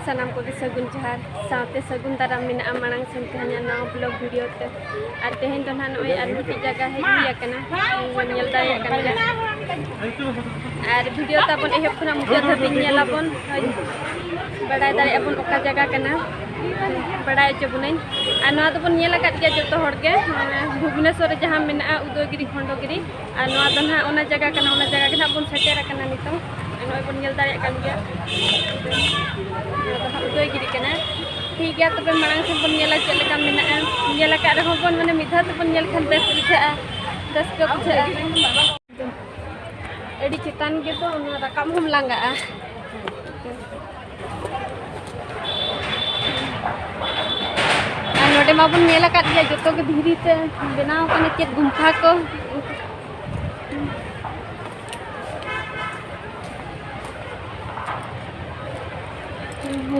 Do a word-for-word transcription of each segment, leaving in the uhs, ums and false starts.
ᱥᱟᱱᱟᱢ ᱠᱚᱜᱮ ᱥᱟᱹᱜᱩᱱ ᱡᱚᱦᱟᱨ, ᱥᱟᱶᱛᱮ ᱥᱟᱹᱜᱩᱱ ᱫᱟᱨᱟᱢ ᱢᱮᱱᱟᱜᱼᱟ ᱢᱟᱲᱟᱝ ᱥᱮᱱ ᱛᱮᱦᱮᱧᱟᱜ ᱱᱟᱣᱟ vlog video ᱛᱮ᱾ ᱟᱨ ᱛᱮᱦᱮᱧ ᱫᱚ ᱱᱟᱦᱟᱜ ᱱᱚᱜᱼᱚᱭ ᱟᱨ ᱢᱤᱫᱴᱤᱡ ᱡᱟᱭᱜᱟ ᱦᱮᱡ ᱦᱩᱭ ᱟᱠᱟᱱᱟ, ᱵᱚᱱ ᱧᱮᱞ ᱫᱟᱲᱮᱭᱟᱜ ᱠᱟᱱ ᱜᱮᱭᱟ᱾ ᱟᱨ video ᱛᱟᱵᱚᱱ ᱮᱦᱚᱵ ᱠᱷᱚᱱᱟᱜ ᱢᱩᱪᱟᱹᱫ ᱫᱷᱟᱹᱵᱤᱡ ᱧᱮᱞᱟᱵᱚᱱ, ᱦᱳᱭ, ᱵᱟᱲᱟᱭ ᱫᱟᱲᱮᱭᱟᱜᱼᱟ ᱵᱚᱱ ᱚᱠᱟ ᱡᱟᱭᱜᱟ ᱠᱟᱱᱟ, ᱵᱟᱲᱟᱭ ᱦᱚᱪᱚ ᱵᱚᱱᱟᱹᱧ᱾ ᱟᱨ ᱱᱚᱣᱟ ᱫᱚᱵᱚᱱ ᱧᱮᱞ ᱟᱠᱟᱫ ᱜᱮᱭᱟ ᱡᱚᱛᱚ ᱦᱚᱲ ᱜᱮ, ᱵᱷᱩᱵᱽᱱᱮᱥᱚᱨ ᱨᱮ ᱡᱟᱦᱟᱸ ᱢᱮᱱᱟᱜᱼᱟ ᱩᱫᱚᱭᱜᱤᱨᱤ ᱠᱷᱚᱸᱰᱚᱜᱤᱨᱤ, ᱟᱨ ᱱᱚᱣᱟ ᱫᱚ ᱱᱟᱦᱟᱜ ᱚᱱᱟ ᱡᱟᱭᱜᱟ ᱠᱟᱱᱟ, ᱚᱱᱟ ᱡᱟᱭᱜᱟ ᱜᱮ ᱱᱟᱦᱟᱜ ᱵᱚᱱ ᱥᱮᱴᱮᱨ ᱟᱠᱟᱱᱟ ᱱᱤᱛᱚᱝ᱾ ᱱᱚᱜᱼᱚᱭ ᱵᱚᱱ ᱧᱮᱞ ᱫᱟᱲᱮᱭᱟᱜ ᱠᱟᱱ ᱜᱮᱭᱟ, ᱱᱚᱣᱟ ᱫᱚ ᱱᱟᱦᱟᱜ ᱩᱫᱚᱭᱜᱤᱨᱤ ᱠᱟᱱᱟ᱾ ᱴᱷᱤᱠ ᱜᱮᱭᱟ, ᱛᱚᱵᱮ ᱢᱟᱲᱟᱝ ᱥᱮᱫ ᱵᱚᱱ ᱧᱮᱞᱟ ᱪᱮᱫ ᱞᱮᱠᱟ ᱢᱮᱱᱟᱜᱼᱟ᱾ ᱧᱮᱞ ᱟᱠᱟᱫ ᱨᱮᱦᱚᱸ ᱵᱚᱱ, ᱢᱟᱱᱮ ᱢᱤᱫ ᱫᱷᱟᱣ ᱛᱮᱵᱚᱱ ᱧᱮᱞ ᱠᱷᱟᱱ ᱵᱮᱥ ᱵᱩᱡᱷᱟᱹᱜᱼᱟ, ᱨᱟᱹᱥᱠᱟᱹ ᱵᱩᱡᱷᱟᱹᱜᱼᱟ᱾ ᱟᱹᱰᱤ ᱪᱮᱛᱟᱱ ᱜᱮᱫᱚ, ᱚᱱᱟ ᱨᱟᱠᱟᱵ ᱦᱚᱸᱢ ᱞᱟᱸᱜᱟᱜᱼᱟ᱾ ᱟᱨ ᱱᱚᱰᱮ ᱢᱟᱵᱚᱱ ᱧᱮᱞ ᱟᱠᱟᱫ ᱜᱮᱭᱟ ᱡᱚᱛᱚ ᱜᱮ ᱫᱷᱤᱨᱤ ᱛᱮ ᱵᱮᱱᱟᱣ ᱠᱟᱱᱟ, ᱪᱮᱫ ᱜᱩᱢᱯᱷᱟ ᱠᱚ᱾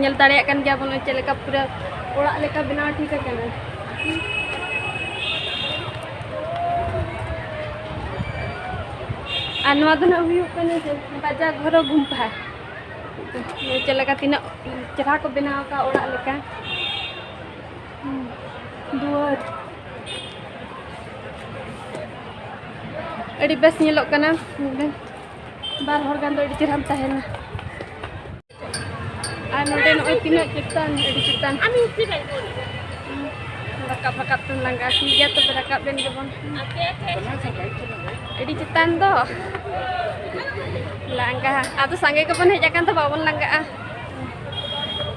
ᱧᱮᱞ ᱫᱟᱲᱮᱭᱟᱜ ᱠᱟᱱ ᱜᱮᱭᱟ ᱵᱚᱱ ᱪᱮᱫ ᱞᱮᱠᱟ ᱯᱩᱨᱟᱹ ᱚᱲᱟᱜ ᱞᱮᱠᱟ ᱵᱮᱱᱟᱣ ᱴᱷᱤᱠ ᱟᱠᱟᱱᱟ᱾ ᱟᱨ ᱱᱚᱣᱟ ᱫᱚ ᱱᱟᱜ ᱦᱩᱭᱩᱜ ᱠᱟᱱᱟ ᱡᱮ ᱵᱟᱡᱟ ᱜᱷᱚᱨᱚ ᱜᱩᱢᱯᱷᱟ᱾ ᱪᱮᱫ ᱞᱮᱠᱟ ᱛᱤᱱᱟᱹᱜ ᱪᱮᱦᱨᱟ ᱠᱚ ᱵᱮᱱᱟᱣ ᱟᱠᱟᱫ ᱚᱲᱟᱜ ᱞᱮᱠᱟ᱾ ᱫᱩᱣᱟᱹᱨ ᱟᱹᱰᱤ ᱵᱮᱥ ᱧᱮᱞᱚᱜ ᱠᱟᱱᱟ᱾ ᱵᱟᱨ ᱦᱚᱲ ᱜᱟᱱ ᱫᱚ ᱟᱹᱰᱤ ᱪᱮᱦᱨᱟᱢ ᱛᱟᱦᱮᱱᱟ᱾ ᱟᱨ ᱱᱚᱰᱮ ᱱᱚᱜᱼᱚᱭ ᱛᱤᱱᱟᱹᱜ ᱪᱮᱛᱟᱱ, ᱟᱹᱰᱤ ᱪᱮᱛᱟᱱ᱾ ᱨᱟᱠᱟᱵ ᱨᱟᱠᱟᱵ ᱛᱮᱢ ᱞᱟᱸᱜᱟ᱾ ᱴᱷᱤᱠ ᱜᱮᱭᱟ, ᱛᱚᱵᱮ ᱨᱟᱠᱟᱵ ᱞᱮᱱ ᱜᱮᱵᱚᱱ᱾ ᱟᱹᱰᱤ ᱪᱮᱛᱟᱱ ᱫᱚ ᱞᱟᱸᱜᱟ᱾ ᱟᱫᱚ ᱥᱟᱸᱜᱮ ᱜᱮᱵᱚᱱ ᱦᱮᱡ ᱟᱠᱟᱱ ᱫᱚ ᱵᱟᱵᱚᱱ ᱞᱟᱸᱜᱟᱜᱼᱟ᱾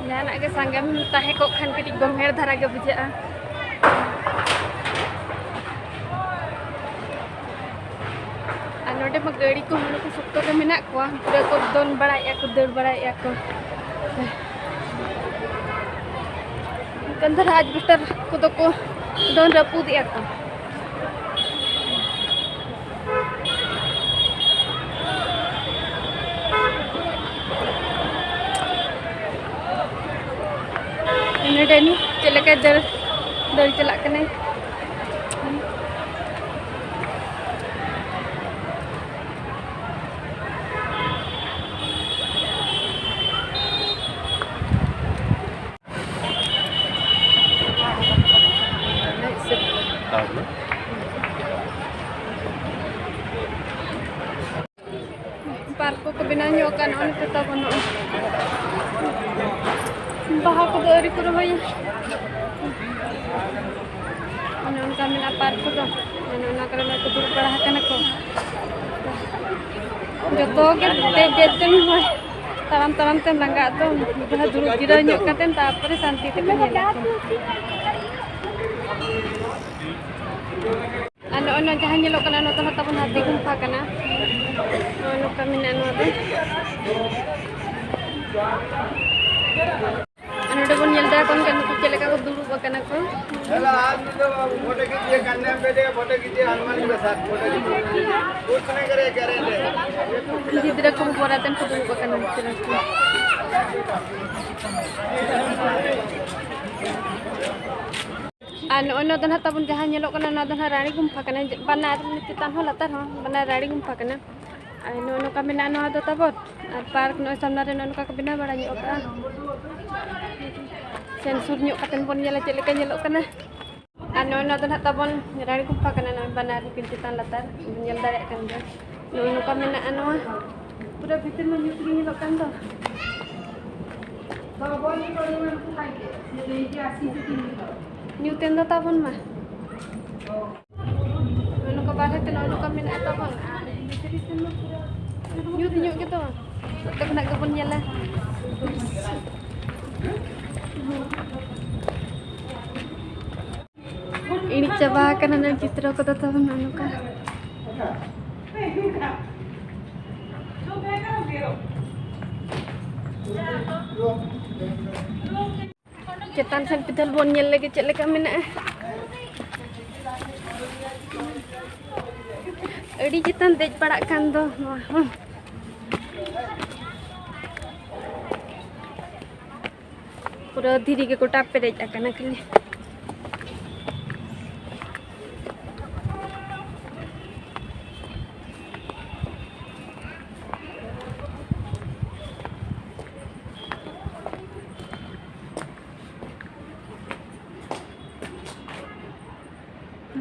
ᱡᱟᱦᱟᱱᱟᱜ ᱜᱮ ᱥᱟᱸᱜᱮᱢ ᱛᱟᱦᱮᱸ ᱠᱚᱜ ᱠᱷᱟᱱ ᱠᱟᱹᱴᱤᱡ ᱜᱚᱢᱦᱮᱲ ᱫᱷᱟᱨᱟ ᱜᱮ ᱵᱩᱡᱷᱟᱹᱜᱼᱟ᱾ ᱟᱨ ᱱᱚᱰᱮ ᱢᱟ ᱜᱟᱹᱲᱤ ᱠᱚ ᱦᱚᱸ ᱱᱩᱠᱩ ᱥᱚᱠᱛᱚ ᱜᱮ ᱢᱮᱱᱟᱜ ᱠᱚᱣᱟ, ᱯᱩᱨᱟᱹ ᱠᱚ ᱫᱚᱱ ᱵᱟᱲᱟᱭᱮᱫᱼᱟ ᱠᱚ, ᱫᱟᱹᱲ ᱵᱟᱲᱟᱭᱮᱫᱼᱟ ᱠᱚ᱾ ᱮᱱᱠᱷᱟᱱ ᱫᱚ ᱨᱟᱡᱽ ᱵᱷᱤᱛᱟᱹᱨ ᱠᱚᱫᱚ ᱠᱚ ᱫᱚᱱ ᱨᱟᱹᱯᱩᱫᱮᱜᱼᱟ ᱠᱚ᱾ ᱱᱚᱰᱮ ᱱᱤᱡ ᱪᱮᱫ ᱞᱮᱠᱟᱭ ᱫᱟᱹᱲ, ᱫᱟᱹᱲ ᱪᱟᱞᱟᱜ ᱠᱟᱱᱟᱭ᱾ ᱟᱹᱣᱨᱤ ᱠᱚ ᱨᱚᱦᱚᱭᱟ᱾ ᱚᱱᱮ ᱚᱱᱠᱟ ᱢᱮᱱᱟᱜᱼᱟ ᱯᱟᱨᱠ ᱠᱚᱫᱚ᱾ ᱚᱱᱮ ᱚᱱᱟ ᱠᱚᱨᱮ ᱢᱟ ᱠᱚ ᱫᱩᱲᱩᱵ ᱵᱟᱲᱟ ᱟᱠᱟᱱᱟ ᱠᱚ᱾ ᱡᱚᱛᱚ ᱜᱮ ᱫᱮᱡ ᱫᱮᱡ ᱛᱮᱢ ᱛᱟᱲᱟᱢ ᱛᱟᱲᱟᱢ ᱛᱮᱢ ᱞᱟᱸᱜᱟᱜᱼᱟ ᱛᱚ᱾ ᱢᱤᱫ ᱫᱷᱟᱣ ᱫᱩᱲᱩᱵ ᱡᱤᱨᱟᱹᱣ ᱧᱚᱜ ᱠᱟᱛᱮᱢ ᱛᱟᱨᱯᱚᱨᱮ ᱥᱟᱱᱛᱤ ᱛᱮᱢ ᱧᱮᱞᱟ ᱠᱚ᱾ ᱟᱨ ᱱᱚᱜᱼᱚᱭ ᱱᱚᱣᱟ ᱡᱟᱦᱟᱸ ᱧᱮᱞᱚᱜ ᱠᱟᱱᱟ, ᱱᱚᱣᱟ ᱫᱚ ᱦᱟᱸᱜ ᱛᱟᱵᱚᱱ ᱦᱟᱹᱛᱤ ᱜᱩᱢᱯᱷᱟ ᱠᱟᱱᱟ᱾ ᱱᱚᱜᱼᱚᱭ ᱱᱚᱝᱠᱟ ᱢᱮᱱᱟᱜᱼᱟ ᱱᱚᱣᱟ ᱫᱚ᱾ ᱟᱨ ᱱᱚᱰᱮ ᱵᱚᱱ ᱧᱮᱞ ᱫᱟᱲᱮᱭᱟᱠᱚ ᱠᱟᱱᱟ, ᱱᱩᱠᱩ ᱪᱮᱫ ᱞᱮᱠᱟ ᱠᱚ ᱫᱩᱲᱩᱵ ᱟᱠᱟᱱᱟ ᱠᱚ᱾ ᱜᱤᱫᱽᱨᱟᱹ ᱠᱚ ᱵᱚᱨᱟᱛᱮᱱ ᱠᱚ ᱫᱩᱲᱩᱵ ᱟᱠᱟᱱᱟ ᱱᱩᱠᱩ ᱫᱚ᱾ ᱟᱨ ᱱᱚᱜᱼᱚᱭ ᱱᱚᱣᱟ ᱫᱚ ᱱᱟᱦᱟᱜ ᱛᱟᱵᱚᱱ ᱡᱟᱦᱟᱸ ᱧᱮᱞᱚᱜ ᱠᱟᱱᱟ, ᱱᱚᱣᱟ ᱫᱚ ᱱᱟᱦᱟᱜ ᱨᱟᱱᱤ ᱜᱩᱢᱯᱷᱟ ᱠᱟᱱᱟ, ᱵᱟᱱᱟᱨ ᱪᱮᱛᱟᱱ ᱦᱚᱸ ᱞᱟᱛᱟᱨ ᱦᱚᱸ ᱵᱟᱱᱟᱨ ᱨᱟᱱᱤ ᱜᱩᱢᱯᱷᱟ ᱠᱟᱱᱟ᱾ ᱟᱨ ᱱᱚᱜᱼᱚ ᱱᱚᱝᱠᱟ ᱢᱮᱱᱟᱜᱼᱟ ᱱᱚᱣᱟ ᱫᱚ ᱛᱟᱵᱚᱱ᱾ ᱟᱨ ᱯᱟᱨᱠ ᱱᱚᱜᱼᱚᱭ ᱥᱟᱢᱱᱟ ᱨᱮ ᱱᱚᱜᱼᱚ ᱱᱚᱝᱠᱟ ᱠᱚ ᱵᱮᱱᱟᱣ ᱵᱟᱲᱟ ᱧᱚᱜ ᱠᱟᱜᱼᱟ᱾ ᱥᱮᱱ ᱥᱩᱨ ᱧᱚᱜ ᱠᱟᱛᱮ ᱵᱚᱱ ᱧᱮᱞᱟ ᱪᱮᱫ ᱞᱮᱠᱟ ᱧᱮᱞᱚᱜ ᱠᱟᱱᱟ᱾ ᱟᱨ ᱱᱚᱜᱼᱚᱭ ᱱᱚᱣᱟ ᱫᱚ ᱱᱟᱦᱟᱜ ᱛᱟᱵᱚᱱ ᱨᱟᱱᱤ ᱜᱩᱢᱯᱷᱟ ᱠᱟᱱᱟ, ᱱᱚᱜᱼᱚᱭ ᱵᱟᱱᱟᱨ ᱨᱮ ᱪᱮᱛᱟᱱ ᱞᱟᱛᱟᱨ ᱧᱮᱞ ᱫᱟᱲᱮᱭᱟᱜ ᱠᱟᱱ ᱜᱮᱭᱟ᱾ ᱱᱚᱜᱼᱚ ᱱᱚᱝᱠᱟ ᱢᱮᱱᱟᱜᱼᱟ ᱱᱚᱣᱟ᱾ ᱯᱩᱨᱟᱹ ᱵᱷᱤᱛᱤᱨ ᱢᱟ ᱧᱩᱛ ᱜᱮ ᱧᱮᱞᱚᱜ ᱠᱟᱱ ᱫᱚ᱾ ᱧᱩᱛ ᱮᱱ ᱫᱚ ᱛᱟᱵᱚᱱ ᱢᱟ᱾ ᱱᱚᱜᱼᱚ ᱱᱚᱝᱠᱟ ᱵᱟᱨᱦᱮ ᱛᱮ ᱱᱚᱜᱼᱚ ᱱᱚᱝᱠᱟ ᱢᱮᱱᱟᱜᱼᱟ ᱛᱟᱵᱚᱱ, ᱟᱨ ᱵᱷᱤᱛᱨᱤ ᱥᱮᱱ ᱢᱟ ᱯᱩᱨᱟᱹ ᱧᱩᱛ ᱧᱚᱜ ᱜᱮᱫᱚ᱾ ᱱᱚᱛᱮ ᱠᱷᱚᱱᱟᱜ ᱜᱮᱵᱚᱱ ᱧᱮᱞᱟ᱾ ᱤᱬᱤᱡ ᱪᱟᱵᱟ ᱟᱠᱟᱱᱟ ᱱᱚᱣᱟ ᱪᱤᱛᱨᱚ ᱠᱚᱫᱚ ᱛᱟᱵᱚᱱ ᱱᱚᱜᱼᱚ ᱱᱚᱝᱠᱟ᱾ ᱪᱮᱛᱟᱱ ᱥᱮᱫ ᱯᱤᱫᱷᱟᱹᱞ ᱵᱚᱱ ᱧᱮᱞ ᱞᱮᱜᱮ ᱪᱮᱫ ᱞᱮᱠᱟ ᱢᱮᱱᱟᱜᱼᱟ᱾ ᱟᱹᱰᱤ ᱪᱮᱛᱟᱱ ᱫᱮᱡ ᱯᱟᱲᱟᱜ ᱠᱟᱱ ᱫᱚ ᱱᱚᱣᱟ ᱦᱚᱸ᱾ ᱯᱩᱨᱟᱹ ᱫᱷᱤᱨᱤ ᱜᱮ ᱜᱚᱴᱟ ᱯᱮᱨᱮᱡ ᱟᱠᱟᱱᱟ ᱠᱷᱟᱹᱞᱤ᱾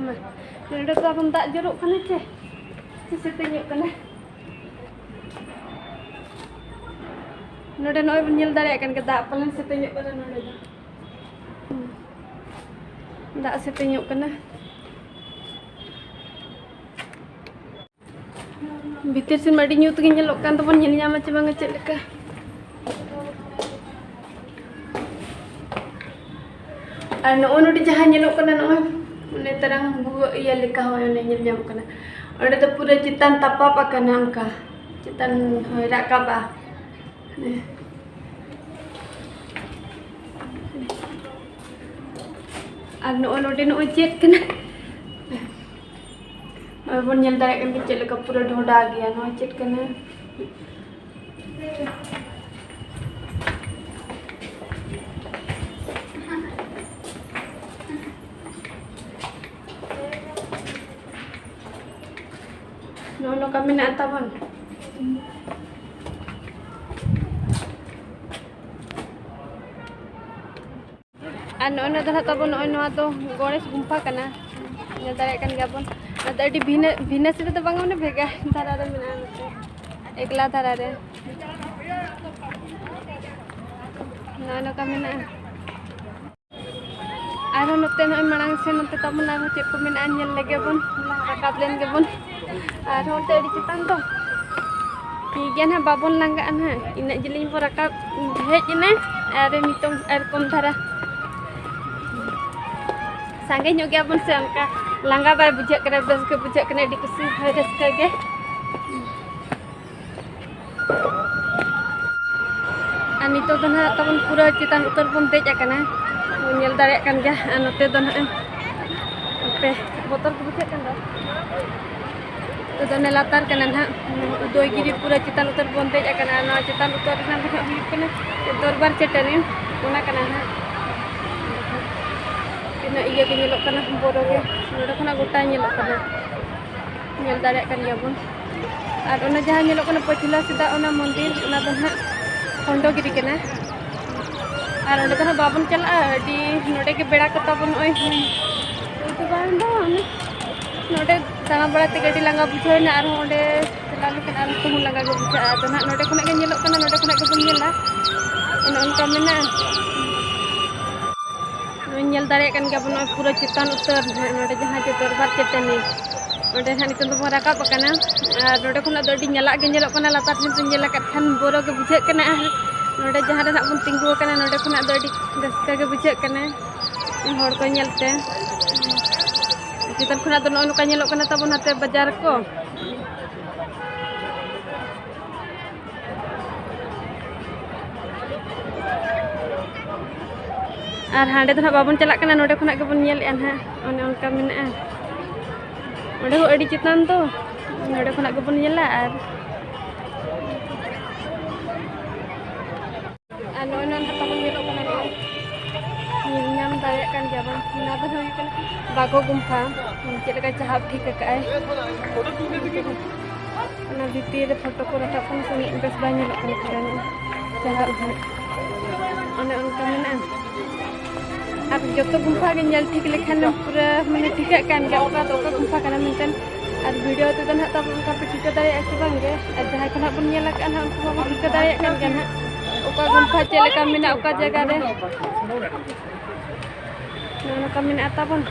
ᱢᱟ, ᱱᱚᱰᱮ ᱫᱚ ᱟᱵᱚᱱ ᱫᱟᱜ ᱡᱚᱨᱚᱜ ᱠᱟᱱᱟ ᱪᱮ? ᱪᱮ ᱥᱮᱛᱮᱧᱚᱜ ᱠᱟᱱᱟ? ᱱᱚᱰᱮ ᱱᱚᱜᱼᱚᱭ ᱵᱚᱱ ᱧᱮᱞ ᱫᱟᱲᱮᱭᱟᱜ ᱠᱟᱱ ᱜᱮᱭᱟ, ᱫᱟᱜ ᱯᱟᱞᱮᱱ ᱥᱮᱛᱮᱧᱚᱜ ᱠᱟᱱᱟ ᱱᱚᱰᱮ ᱫᱚ᱾ ᱦᱩᱸ᱾ ᱫᱟᱜ ᱥᱮᱛᱮᱧᱚᱜ ᱠᱟᱱᱟ᱾ ᱵᱷᱤᱛᱤᱨ ᱥᱮᱱ ᱢᱟ ᱟᱹᱰᱤ ᱧᱩᱛ ᱜᱮ ᱧᱮᱞᱚᱜ ᱠᱟᱱ ᱛᱟᱵᱚᱱ, ᱧᱮᱞ ᱧᱟᱢᱟ ᱪᱮ ᱵᱟᱝᱟ ᱪᱮᱫ ᱞᱮᱠᱟ᱾ ᱟᱨ ᱱᱚᱜᱼᱚ ᱱᱚᱰᱮ ᱡᱟᱦᱟᱸ ᱧᱮᱞᱚᱜ ᱠᱟᱱᱟ, ᱱᱚᱜᱼᱚᱭ ᱚᱱᱮ ᱛᱟᱨᱟᱝ ᱵᱷᱩᱜᱟᱹᱜ ᱤᱭᱟᱹ ᱞᱮᱠᱟ, ᱦᱳᱭ, ᱚᱱᱮ ᱧᱮᱞ ᱧᱟᱢᱚᱜ ᱠᱟᱱᱟ᱾ ᱚᱸᱰᱮ ᱫᱚ ᱯᱩᱨᱟᱹ ᱪᱮᱛᱟᱱ ᱛᱟᱯᱟᱵ ᱟᱠᱟᱱᱟ, ᱚᱱᱠᱟ ᱪᱮᱛᱟᱱ, ᱦᱳᱭ, ᱨᱟᱠᱟᱵᱼᱟ᱾ ᱟᱨ ᱱᱚᱜᱼᱚ ᱱᱚᱰᱮ ᱱᱚᱜᱼᱚᱭ ᱪᱮᱫ ᱠᱟᱱᱟ? ᱱᱚᱜᱼᱚᱭ ᱵᱚᱱ ᱧᱮᱞ ᱫᱟᱲᱮᱭᱟᱜ ᱠᱟᱱ ᱜᱮᱭᱟ ᱪᱮᱫ ᱞᱮᱠᱟ ᱯᱩᱨᱟᱹ ᱰᱷᱚᱰᱟ ᱜᱮᱭᱟ᱾ ᱱᱚᱣᱟ ᱪᱮᱫ ᱠᱟᱱᱟ? ᱱᱚᱜᱼᱚ ᱱᱚᱝᱠᱟ ᱢᱮᱱᱟᱜᱼᱟ ᱛᱟᱵᱚᱱ᱾ ᱟᱨ ᱱᱚᱜᱼᱚᱭ ᱱᱚᱣᱟ ᱫᱚ ᱱᱟᱦᱟᱜ ᱛᱟᱵᱚᱱ, ᱱᱚᱜᱼᱚᱭ ᱱᱚᱣᱟ ᱫᱚ ᱜᱚᱬᱮᱥ ᱜᱩᱢᱯᱷᱟ ᱠᱟᱱᱟ, ᱧᱮᱞ ᱫᱟᱲᱮᱭᱟᱜ ᱠᱟᱱ ᱜᱮᱭᱟ ᱵᱚᱱ᱾ ᱱᱚᱣᱟ ᱫᱚ ᱟᱹᱰᱤ ᱵᱷᱤᱱᱟᱹ, ᱵᱷᱤᱱᱟᱹ ᱥᱤᱨᱟᱹ ᱫᱚ ᱵᱟᱝᱟ, ᱢᱟᱱᱮ ᱵᱷᱮᱜᱟᱨ ᱫᱷᱟᱨᱟ ᱨᱮ ᱢᱮᱱᱟᱜᱼᱟ, ᱱᱚᱛᱮ ᱮᱠᱞᱟ ᱫᱷᱟᱨᱟ ᱨᱮ ᱱᱚᱜᱼᱚᱭ ᱱᱚᱝᱠᱟ ᱢᱮᱱᱟᱜᱼᱟ᱾ ᱟᱨᱦᱚᱸ ᱱᱚᱛᱮ ᱱᱚᱜᱼᱚᱭ ᱢᱟᱲᱟᱝ ᱥᱮᱱ ᱱᱚᱛᱮ ᱛᱟᱵᱚᱱ ᱟᱨᱦᱚᱸ ᱪᱮᱫ ᱠᱚ ᱢᱮᱱᱟᱜᱼᱟ, ᱧᱮᱞ ᱞᱮᱜᱮ ᱵᱚᱱ, ᱨᱟᱠᱟᱵ ᱞᱮᱱ ᱜᱮᱵᱚᱱ᱾ ᱟᱨᱦᱚᱸ ᱚᱱᱛᱮ ᱟᱹᱰᱤ ᱪᱮᱛᱟᱱ ᱫᱚ᱾ ᱴᱷᱤᱠ ᱜᱮᱭᱟ ᱱᱟᱦᱟᱜ, ᱵᱟᱵᱚᱱ ᱞᱟᱸᱜᱟᱜᱼᱟ ᱱᱟᱦᱟᱜ, ᱤᱱᱟᱹᱜ ᱡᱤᱞᱤᱧ ᱵᱚᱱ ᱨᱟᱠᱟᱵ ᱦᱮᱡ ᱮᱱᱟ᱾ ᱟᱨ ᱱᱤᱛᱚᱝ ᱮᱨᱚᱠᱚᱢ ᱫᱷᱟᱨᱟ ᱥᱟᱸᱜᱮ ᱧᱚᱜ ᱜᱮᱭᱟᱵᱚᱱ ᱥᱮ, ᱚᱱᱠᱟ ᱞᱟᱸᱜᱟ ᱵᱟᱭ ᱵᱩᱡᱷᱟᱹᱜ ᱠᱟᱱᱟ, ᱵᱮᱥ ᱜᱮ ᱵᱩᱡᱷᱟᱹᱜ ᱠᱟᱱᱟ, ᱟᱹᱰᱤ ᱠᱩᱥᱤ ᱦᱚᱭ ᱨᱟᱹᱥᱠᱟᱹ ᱜᱮ᱾ ᱟᱨ ᱱᱤᱛᱚᱜ ᱫᱚ ᱱᱟᱦᱟᱜ ᱛᱟᱵᱚᱱ ᱯᱩᱨᱟᱹ ᱪᱮᱛᱟᱱ ᱩᱛᱟᱹᱨ ᱵᱚᱱ ᱫᱮᱡ ᱟᱠᱟᱱᱟ, ᱵᱚᱱ ᱧᱮᱞ ᱫᱟᱲᱮᱭᱟᱜ ᱠᱟᱱ ᱜᱮᱭᱟ᱾ ᱟᱨ ᱱᱚᱛᱮ ᱫᱚ ᱱᱟᱦᱟᱜ ᱦᱟᱯᱮ, ᱵᱚᱛᱚᱨ ᱠᱚ ᱵᱩᱡᱷᱟᱹᱜ ᱠᱟᱱ ᱫᱚ᱾ ᱱᱤᱛᱚᱜ ᱫᱚ ᱚᱱᱮ ᱞᱟᱛᱟᱨ ᱠᱟᱱᱟ ᱱᱟᱦᱟᱜ, ᱩᱫᱚᱭᱜᱤᱨᱤ ᱯᱩᱨᱟᱹ ᱪᱮᱛᱟᱱ ᱩᱛᱟᱹᱨ ᱵᱚᱱ ᱫᱮᱡ ᱟᱠᱟᱱᱟ᱾ ᱟᱨ ᱱᱚᱣᱟ ᱪᱮᱛᱟᱱ ᱩᱛᱟᱹᱨ ᱨᱮᱱᱟᱜ ᱫᱚ ᱱᱟᱦᱟᱜ ᱦᱩᱭᱩᱜ ᱠᱟᱱᱟ ᱫᱚᱨᱵᱟᱨ ᱪᱟᱹᱴᱟᱹᱱᱤ, ᱚᱱᱟ ᱠᱟᱱᱟ ᱱᱟᱦᱟᱜ᱾ ᱛᱤᱱᱟᱹᱜ ᱤᱭᱟᱹ ᱜᱮ ᱧᱮᱞᱚᱜ ᱠᱟᱱᱟ, ᱵᱚᱨᱚ ᱜᱮ ᱱᱚᱰᱮ ᱠᱷᱚᱱᱟᱜ ᱜᱚᱴᱟ ᱧᱮᱞᱚᱜ ᱠᱟᱱᱟ, ᱧᱮᱞ ᱫᱟᱲᱮᱭᱟᱜ ᱠᱟᱱ ᱜᱮᱭᱟ ᱵᱚᱱ᱾ ᱟᱨ ᱚᱱᱟ ᱡᱟᱦᱟᱸ ᱧᱮᱞᱚᱜ ᱠᱟᱱᱟ ᱯᱟᱹᱪᱷᱞᱟ ᱥᱮᱫᱟᱜ ᱚᱱᱟ ᱢᱚᱱᱫᱤᱨ, ᱚᱱᱟ ᱫᱚ ᱱᱟᱦᱟᱜ ᱠᱷᱚᱱᱰᱚᱜᱤᱨᱤ ᱠᱟᱱᱟ᱾ ᱟᱨ ᱚᱸᱰᱮ ᱫᱚ ᱱᱟᱦᱟᱜ ᱵᱟᱵᱚᱱ ᱪᱟᱞᱟᱜᱼᱟ, ᱟᱹᱰᱤ ᱱᱚᱰᱮ ᱜᱮ ᱵᱮᱲᱟ ᱠᱚ ᱛᱟᱵᱚᱱ ᱱᱚᱜᱼᱚᱭ ᱦᱩᱭ᱾ ᱩᱱᱠᱩ ᱵᱟᱝ ᱫᱚ ᱚᱱᱮ ᱱᱚᱰᱮ ᱫᱟᱬᱟ ᱵᱟᱲᱟ ᱛᱮᱜᱮ ᱟᱹᱰᱤ ᱞᱟᱸᱜᱟ ᱵᱩᱡᱷᱟᱹᱣ ᱮᱱᱟ, ᱟᱨᱦᱚᱸ ᱚᱸᱰᱮ ᱪᱟᱞᱟᱣ ᱞᱮᱠᱷᱟᱱ ᱟᱨᱦᱚᱸ ᱛᱩᱦᱩ ᱞᱟᱸᱜᱟ ᱜᱮ ᱵᱩᱡᱷᱟᱹᱜᱼᱟ᱾ ᱟᱫᱚ ᱱᱟᱦᱟᱜ ᱱᱚᱰᱮ ᱠᱷᱚᱱᱟᱜ ᱜᱮ ᱧᱮᱞᱚᱜ ᱠᱟᱱᱟ, ᱱᱚᱰᱮ ᱠᱷᱚᱱᱟᱜ ᱜᱮᱵᱚᱱ ᱧᱮᱞᱟ᱾ ᱚᱱᱮ ᱚᱱᱠᱟ ᱢᱮᱱᱟᱜᱼᱟ᱾ ᱱᱚᱜᱼᱚᱭ ᱧᱮᱞ ᱫᱟᱲᱮᱭᱟᱜ ᱠᱟᱱ ᱜᱮᱭᱟ ᱵᱚᱱ, ᱱᱚᱜᱼᱚᱭ ᱯᱩᱨᱟᱹ ᱪᱮᱛᱟᱱ ᱩᱛᱟᱹᱨ ᱱᱟᱦᱟᱜ ᱱᱚᱰᱮ ᱡᱟᱦᱟᱸ ᱡᱮ ᱫᱚᱨᱵᱟᱨ ᱪᱟᱹᱴᱟᱹᱱᱤ, ᱚᱸᱰᱮ ᱱᱟᱦᱟᱜ ᱱᱤᱛᱚᱝ ᱫᱚᱵᱚᱱ ᱨᱟᱠᱟᱵ ᱟᱠᱟᱱᱟ᱾ ᱟᱨ ᱱᱚᱰᱮ ᱠᱷᱚᱱᱟᱜ ᱫᱚ ᱟᱹᱰᱤ ᱧᱟᱞᱟᱜ ᱜᱮ ᱧᱮᱞᱚᱜ ᱠᱟᱱᱟ, ᱞᱟᱛᱟᱨ ᱥᱮᱱ ᱯᱮ ᱧᱮᱞ ᱟᱠᱟᱫ ᱠᱷᱟᱱ ᱵᱚᱨᱚ ᱜᱮ ᱵᱩᱡᱷᱟᱹᱜ ᱠᱟᱱᱟ᱾ ᱟᱨ ᱱᱚᱰᱮ ᱡᱟᱦᱟᱸ ᱨᱮ ᱱᱟᱦᱟᱜ ᱵᱚᱱ ᱛᱤᱸᱜᱩ ᱟᱠᱟᱱᱟ, ᱱᱚᱰᱮ ᱠᱷᱚᱱᱟᱜ ᱫᱚ ᱟᱹᱰᱤ ᱨᱟᱹᱥᱠᱟᱹ ᱜᱮ ᱵᱩᱡᱷᱟᱹᱜ ᱠᱟᱱᱟ ᱦᱚᱲ ᱠᱚ ᱧᱮᱞᱛᱮ᱾ ᱪᱮᱛᱟᱱ ᱠᱷᱚᱱᱟᱜ ᱫᱚ ᱱᱚᱜᱼᱚᱭ ᱱᱚᱝᱠᱟ ᱧᱮᱞᱚᱜ ᱠᱟᱱᱟ ᱛᱟᱵᱚᱱ ᱱᱟᱛᱮ ᱵᱟᱡᱟᱨ ᱠᱚ᱾ ᱟᱨ ᱦᱟᱸᱰᱮ ᱫᱚ ᱱᱟᱦᱟᱜ ᱵᱟᱵᱚᱱ ᱪᱟᱞᱟᱜ ᱠᱟᱱᱟ, ᱱᱚᱰᱮ ᱠᱷᱚᱱᱟᱜ ᱜᱮᱵᱚᱱ ᱧᱮᱞᱮᱫᱼᱟ ᱱᱟᱦᱟᱜ, ᱚᱱᱮ ᱚᱱᱠᱟ ᱢᱮᱱᱟᱜᱼᱟ᱾ ᱚᱸᱰᱮ ᱦᱚᱸ ᱟᱹᱰᱤ ᱪᱮᱛᱟᱱ ᱫᱚ, ᱱᱚᱰᱮ ᱠᱷᱚᱱᱟᱜ ᱜᱮᱵᱚᱱ ᱧᱮᱞᱟ᱾ ᱟᱨ ᱟᱨ ᱱᱚᱜᱼᱚᱭ ᱱᱚᱣᱟ ᱱᱟᱦᱟᱜ ᱛᱟᱵᱚᱱ ᱧᱮᱞᱚᱜ ᱠᱟᱱᱟ, ᱱᱚᱜᱼᱚᱭ ᱧᱮᱞ ᱧᱟᱢ ᱫᱟᱲᱮᱭᱟᱜ ᱠᱟᱱ ᱜᱮᱭᱟ ᱵᱚᱱ, ᱱᱚᱣᱟ ᱫᱚ ᱦᱩᱭᱩᱜ ᱠᱟᱱᱟ ᱵᱟᱜᱷᱚ ᱜᱩᱢᱯᱷᱟ᱾ ᱪᱮᱫ ᱞᱮᱠᱟ ᱪᱟᱦᱟᱵ ᱴᱷᱤᱠ ᱟᱠᱟᱫ ᱟᱭ᱾ ᱚᱱᱟ ᱵᱷᱤᱛᱤᱨ ᱨᱮ ᱯᱷᱳᱴᱳ ᱠᱚ ᱨᱟᱠᱟᱵ ᱠᱟᱱᱟ, ᱥᱮ ᱩᱱᱟᱹᱜ ᱵᱮᱥ ᱵᱟᱭ ᱧᱮᱞᱚᱜ ᱠᱟᱱᱟ ᱛᱷᱚᱲᱟ ᱧᱚᱜ᱾ ᱪᱟᱦᱟᱵ ᱦᱟᱸᱜ ᱚᱱᱮ ᱚᱱᱠᱟ ᱢᱮᱱᱟᱜᱼᱟ᱾ ᱟᱨ ᱡᱚᱛᱚ ᱜᱩᱢᱯᱷᱟ ᱜᱮ ᱧᱮᱞ ᱴᱷᱤᱠ ᱞᱮᱠᱷᱟᱱ ᱯᱩᱨᱟᱹ ᱢᱟᱱᱮ ᱴᱷᱤᱠᱟᱹᱜ ᱠᱟᱱ ᱜᱮᱭᱟ ᱚᱠᱟ ᱫᱚ ᱚᱠᱟ ᱜᱩᱢᱯᱷᱟ ᱠᱟᱱᱟ ᱢᱮᱱᱛᱮ᱾ ᱟᱨ ᱵᱷᱤᱰᱤᱭᱳ ᱛᱮᱫᱚ ᱱᱟᱦᱟᱜ ᱛᱟᱵᱚᱱ ᱚᱱᱠᱟ ᱯᱮ ᱴᱷᱤᱠᱟᱹ ᱫᱟᱲᱮᱭᱟᱜᱼᱟ ᱠᱤ ᱵᱟᱝ ᱜᱮ? ᱟᱨ ᱡᱟᱦᱟᱸᱭ ᱠᱚ ᱱᱟᱦᱟᱜ ᱵᱚᱱ ᱧᱮᱞ ᱟᱠᱟᱫᱼᱟ ᱱᱟᱦᱟᱜ, ᱩᱱᱠᱩ ᱦᱚᱸᱵᱚᱱ ᱴᱷᱤᱠᱟᱹ ᱫᱟᱲᱮᱭᱟᱜ ᱠᱟᱱ ᱜᱮᱭᱟ ᱱᱟᱦᱟᱜ ᱚᱠᱟ ᱜᱩᱢᱯᱷᱟ ᱪᱮᱫ ᱞᱮᱠᱟ ᱢᱮᱱᱟᱜᱼᱟ ᱚᱠᱟ ᱡᱟᱭᱜᱟ ᱨᱮ᱾ ᱱᱚᱜᱼᱚ ᱱᱚᱝᱠᱟ ᱢᱮᱱᱟᱜᱼᱟ ᱛᱟᱵᱚᱱ᱾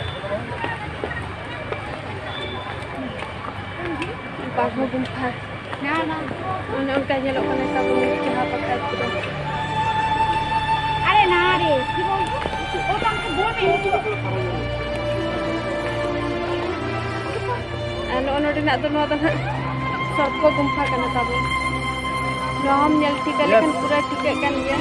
ᱵᱟᱜᱷᱚ ᱜᱩᱢᱯᱷᱟ᱾ ᱚᱱᱮ ᱚᱱᱠᱟ ᱧᱮᱞᱚᱜ ᱠᱟᱱᱟ ᱛᱟᱵᱚᱱ ᱡᱟᱦᱟᱸ ᱯᱟᱛᱟ ᱠᱚᱫᱚ᱾ ᱟᱨᱮ ᱱᱟ ᱨᱮ, ᱠᱤ ᱵᱚᱞᱛᱮ? ᱳ, ᱛᱟᱢ ᱠᱚ ᱵᱳᱞ ᱢᱮ᱾ ᱟᱨ ᱱᱚᱜᱼᱚ ᱱᱚᱰᱮᱱᱟᱜ ᱫᱚ, ᱱᱚᱣᱟ ᱫᱚ ᱱᱟᱦᱟᱜ ᱥᱚᱨᱯᱚ ᱜᱩᱢᱯᱷᱟ ᱠᱟᱱᱟ ᱛᱟᱵᱚᱱ᱾ ᱱᱚᱣᱟ ᱦᱚᱸᱢ ᱧᱮᱞ ᱴᱷᱤᱠᱟ ᱞᱮᱠᱷᱟᱱ ᱯᱩᱨᱟᱹ ᱴᱷᱤᱠᱟᱹᱜ ᱠᱟᱱ ᱜᱮᱭᱟ᱾